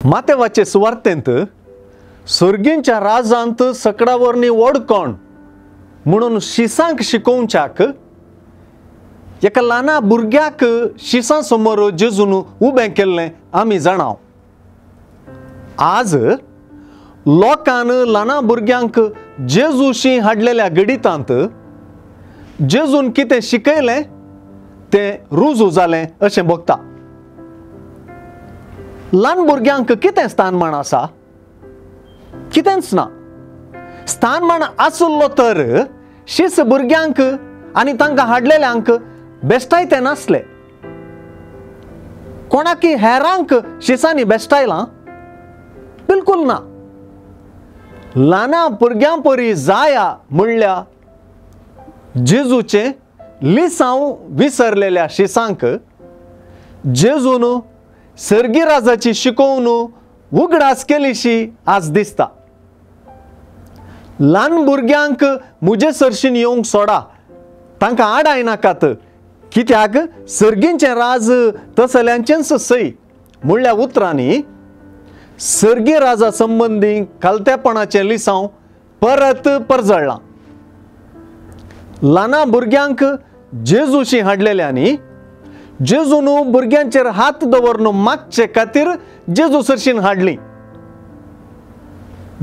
मातेवाचे सुवार्तेंत सर्गींच्या राजांत सकडां वरनी वडकोण म्हणून शिसांक शिकोवच्याक एका ल्हाना भुरग्याक शिसां समोर जेजून उबें केल्लें आमी जाणाव। आज लोकान ल्हाना भुरग्यांक जेजूशी हाडलेल्या गणितांत जेजून कितें शिकयलें तें रुजू जालें अशें भोगता। ल्हान भुरग्यांक कितें स्थानमान आसा? कितेंच ना। स्थानमान आसलो तर शीस भुरग्यांक आनी तांकां हाडलेल्यांक बेश्टायते नासले। कोणाकी हेरांक शिसांनी बेश्टायलां? बिलकुल ना। ल्हाना भुरग्यां परी जाया म्हणल्या जेजूचें लिसांव विसरलेल्या शिसांक जेजून सर्गी राजाची शिकोवन उगडास केलीशी आज दिसता। ल्हान भुरग्यांक म्हजे सरशीन येवंक सोडा, तांकां आडाय नाकात, कित्याक सर्गींचें राज तसल्यांचेंच सय म्हणल्या उतरांनी सर्गी राजा संबंदी खालतेपणाचें लिसांव परत परजळ्ळां। ल्हाना भुरग्यांक जेजूशी हाडलेल्यांनी जेजून भुरग्यांचेर हात दवरून मागचे खातीर जेजू सरशीन हाडली।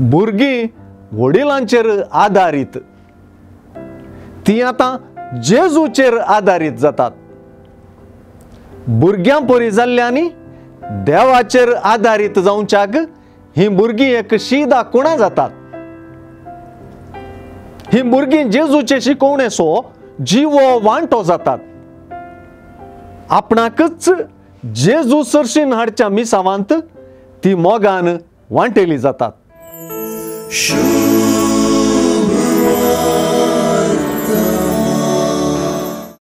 भुरगीं वडिलांचेर आदारीत, ती आतां जेजूचेर आदारीत जातात। भुरग्यां परी जाल्ल्यांनी देवाचेर आदारीत जावच्याक ही भुरगीं एक शीदा कुणा जातात। ही भुरगीं जेजूचे शिकोवणेचो जिवो वांटो जातात। आपणाकच जेजू सरशीन हाडच्या मिसावांत ती मोगान वांटेली जातात।